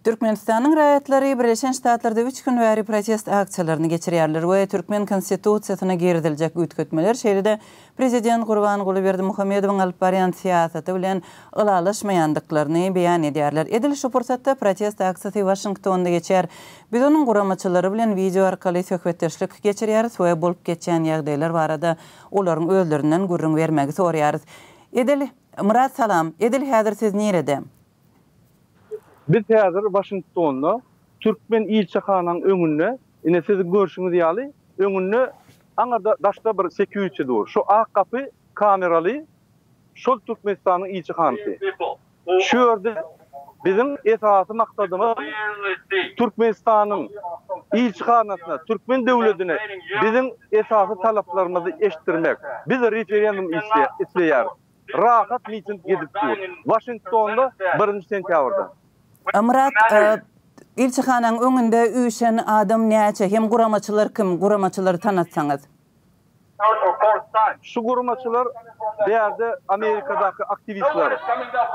Türkmenistanyň raýatlary Birleşen Ştatlarda üç gün bäri protest aksiýalaryny geçirýärler we türkmen Konstitusiýasyna giriziljek üýtgetmeler, şeýle-de prezident Gurbanguly Berdimuhamedowyň alyp barýan syýasaty bilen ylalaşmaýandyklaryny beýan edýärler. Edil şu pursatda protest aksiýasy Waşingtonda geçýär. Biz onuň guramaçylary bilen wideo arkaly söhbetdeşlik geçirýäris we bolup geçýän ýagdaýlar barada olaryň özlerinden gürrüň bermegi soraýarys. Edil, Myrat salam, edil häzir siz nirede? Biz häzir Waşingtonda, türkmen ilçihanaň öňünde, ine siziň görşüňiz ýaly, öňünde aňyrda daşda bir security dur. Şu ak gapy kameraly şol Türkmenistanyň ilçihanasy. Şu ýerde biziň esasy maksadymyz Türkmenistanyň ilçihanasyna, türkmen döwledine biziň esasy talaplarymyzy eşitdirmek. Biz referendum isleýäris. Rahat miting gidip dur. Waşingtonda birinji sentýabrda. Myrat, ilçihanaň öňünde üýşen adam näçe hem guramaçylar kim? Guramaçylary tanatsaňyz. Şu guramaçylar bärde Amerikadaky aktiwistler.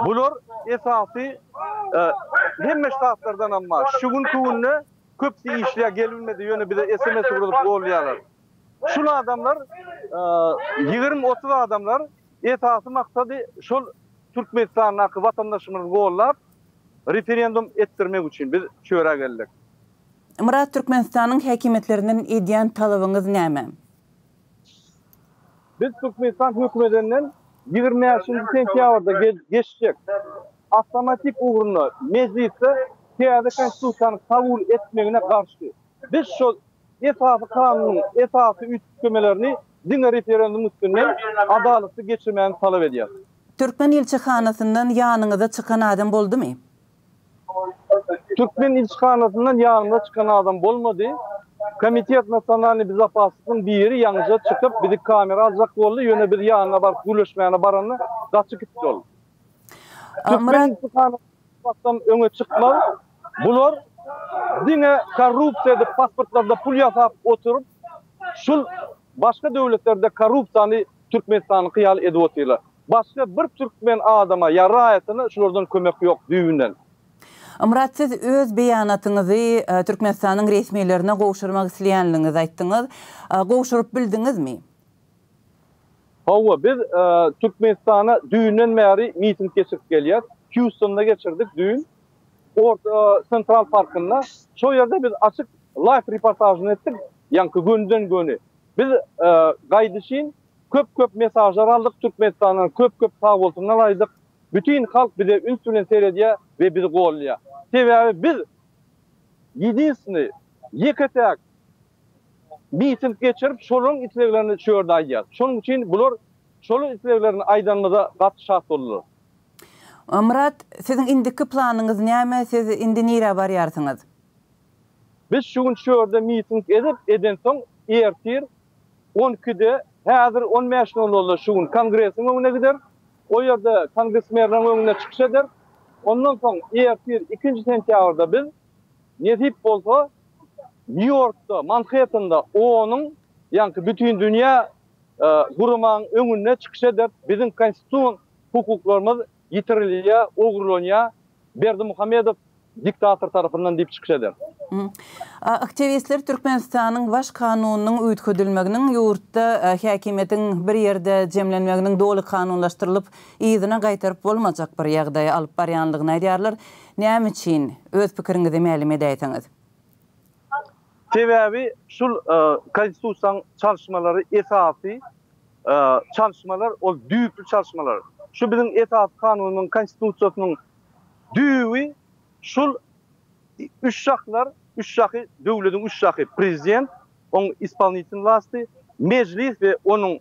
Bular esasy hemme ştatlardanam bar. Şu günki günde köpüsi işleýär gelbilmedi ýöne bize sms ugradyp gollaýarlar. Şul adamlar 20-30 adamlar esasy maksady şol Türkmenistandaky watandaşymyzy gollap referendum etdirmek üçin biz şu ýere geldik. Myrat Türkmenistanyň häkimiýetlerinden edýän talabyňyz näme? Biz Türkmenistan hökümedenden 25-nji sentýabrda geçjek awtomatik ugrunda mejlisde täze konstitusiýany kabul etmegine garşy. Biz şol Esasy Kanunyň esasy üýtgemelerini diňe referendum üstünden adalatly geçirmäni talap edýär. Türkmen ilçihanasyndan ýanyňyza çykan adam boldumy? Türkmen ilçihanasyndan ýanymyza çykan adam bolmady. Komitet nasionalnyý bezopasnostynyň biri ýaňyja çykyp bizi kamera aljak boldy, ýöne biz ýanyna baryp gürleşmäne baranda gaçyp gitdi ol. Türkmen ilçihanasy Başdan öňe çykmaz. Bular diňe korrupsiýa edip pasportlarda pul ýasap oturyp şul başga döwletlerde korrupsiýany Türkmenistanyňky ýaly edip otyrlar. Başga bir türkmen adama ýa raýatyna şulardan kömek ýok düýbünden. Myrat siz öz beýanatyňyzy Türkmenistanyň resmilerine gowşurmak isleýänligiňizi aýtdyňyz. Gowşuryp bildiňizmi? Hawa, biz Türkmenistana düýnden bäri miting geçirip gelýäs. Hýustonda geçirdik düýn. Orta Sentral parkynda. Şo ýerde biz açyk live reportažyny etdik. Ýaňky gönüden-göni. Biz gaýdyşyn köp-köp mesažlar aldyk Türkmenistandan, köp-köp sagbolsunlar aýdyk. Bütin halk bize üns bilen seredýär we bizi goldaýar. Sebäbi biz ýedinstwnyý, ýeke-täk miting geçirip şolaryň isleglerini şu ýerde aýdýas. Şonuň üçin bular şol isleglerini aýdanymyza gaty şat boldular. Myrat, siziň indiki planyňyz näme, siz indi nirä barýarsyňyz? Biz şu gün şu ýerde miting edip, edensoň ertir on ikide, häzir on bäş nol nolda şu gün Kongresiň öňüne gideris. O ýerde kongresmerleriň öňünde çykyş ederis. Ondan soň ertir ikinji sentýabrda biz nesip bolsa Nýu-Ýorkda, Manhettende OON-yň, ýaňky bütindünýä guramaň öňünde çykyş ederis. Biziň konstitusion hukuklarymyz ýitirilýär, ogurlanýar, Berdimuhamedow diktator tarapyndan diýip çykyş ederis. Aktiwistler Türkmenistanyň Baş kanunynyň üýtgedilmeginiň ýurtda häkimiýetiň bir ýerde jemlenmeginiň doly kanunlaşdyrylyp, yzyna gaýtaryp bolmajak bir ýagdaýa alyp barýanlygyny aýdýarlar. Näme üçin? Öz pikiriňizi mälim edäýseňiz. Sebäbi şul konstitusiýanyň çalyşmalary esasy çalyşmalar ol düýpli çalyşmalar. Şu biziň esasy kanunyň konstitusiýasynyň düýbi şul üç şahlar, üç şahy döwlediň üç şahy prezident, oň ispolnitelnyý wlasty, mejlis we onuň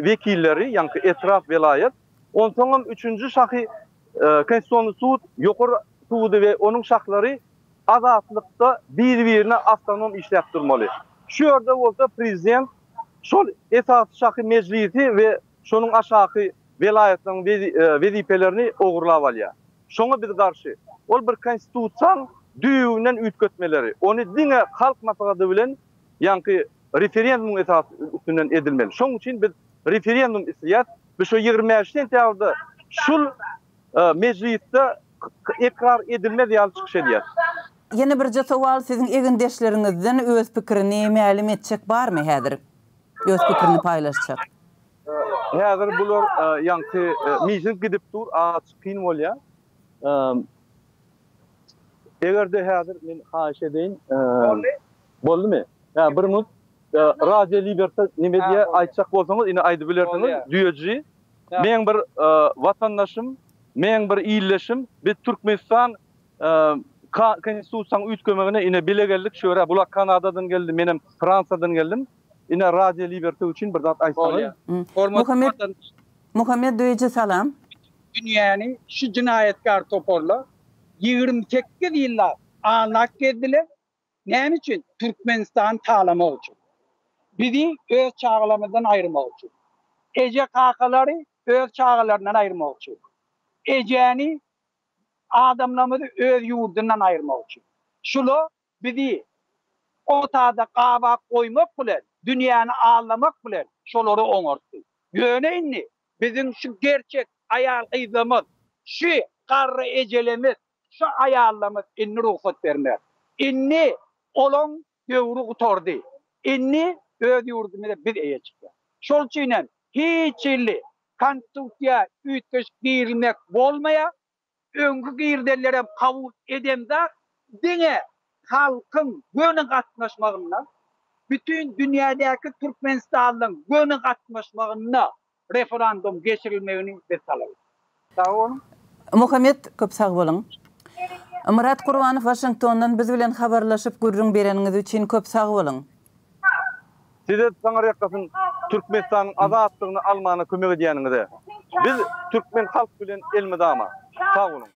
wekilleri ýaňky etrap, welaýat, onsoňam üçünji şahy konstitusiýony sud, ýokary sudy we onuň şahlary azatlykda bir-birine awtonom işläp durmaly. Şu ýerde bolsa prezident şol esasy şahy mejlisi we şonuň aşaky welaýatlaryň wezipelerini ogurlap alýar. Şoňa biz garşy. Ol bir konstitusiýaň düýbünden üýtgetmeleri, ony diňe halk maslahaty bilen ýaňky referendumyň esasy üstünden edilmeli. Şonuň üçin biz referendum isleýäs. Biz şo 25 sentýabrda şul mejlisde. Ekrar edilmez ýaly çykyş edýär. Ýene birje sowal siziň egindeşleriňizden öz pikirini mälim etjek barmy häzir? Öz pikirini paýlaşjak. Häzir bular ýaňky miting gidip dur azajyk kyn bolýar. Egerde häzir men haýyş edeýin. Boldy. Boldumy? Hä bir minut. Radio Liberta neme diýýär aýtjak bolsaňyz ine aýdyp bilersiňiz. Düýeji. Meň bir watandaşym, meň bir ildeşim biz Türkmenistan Konstitusiýanyň üýtgemegine ine bile geldik şu ýere. Bular Kanadadan geldi, menem Fransiýadan geldim. Ine Radio Liberty üçin bir zat aýtsaňyz. Muhammet Muhammet Düýeji salam. Dünýäni şu jenaýatkar toparlar 28 ýyllap aldap gezdiler. Näme üçin? Türkmenistany talamak üçin. Bizi öz çagalarymyzdan aýyrmak üçin. Eje-kakalary öz çagalaryndan aýyrmak üçin. Ejäni, adamlarymyzy öz ýurdundan aýyrmak üçin. Şular bizi o tada gabap goýmak bilen, dünýäni aldamak bilen şolary oňartdy. Ýöne indi biziň şu gerçek aýal-gyzlarymyz, şu garry ejelerimiz, şu aýallarymyz indi rugsat bermez. Indi olaň döwri gutardy. Indi öz ýurdumyza biz eýe çykýas. Şol üçin hem hiç hili konstitusiýa üýtgeşik girilmek bolmaýar. Öňki girizenlerem kabul edemzak, diňe halkyň göni gatnaşmagynda, bütin dünýädäki türkmenistanlyň göni gatnaşmagynda referandum geçirilmegini biz talap edýäris. Sag boluň. Muhammet köp sag boluň. Myrat Gurbanow Waşingtondan biz bilen habarlaşyp gürrüň bereniňiz üçin köp sag boluň. Size taňyrýakasyn Türkmenistanyň azatlygyny almana kömek edýäniňize. Biz türkmen halk bilen elmydama. Sag boluň.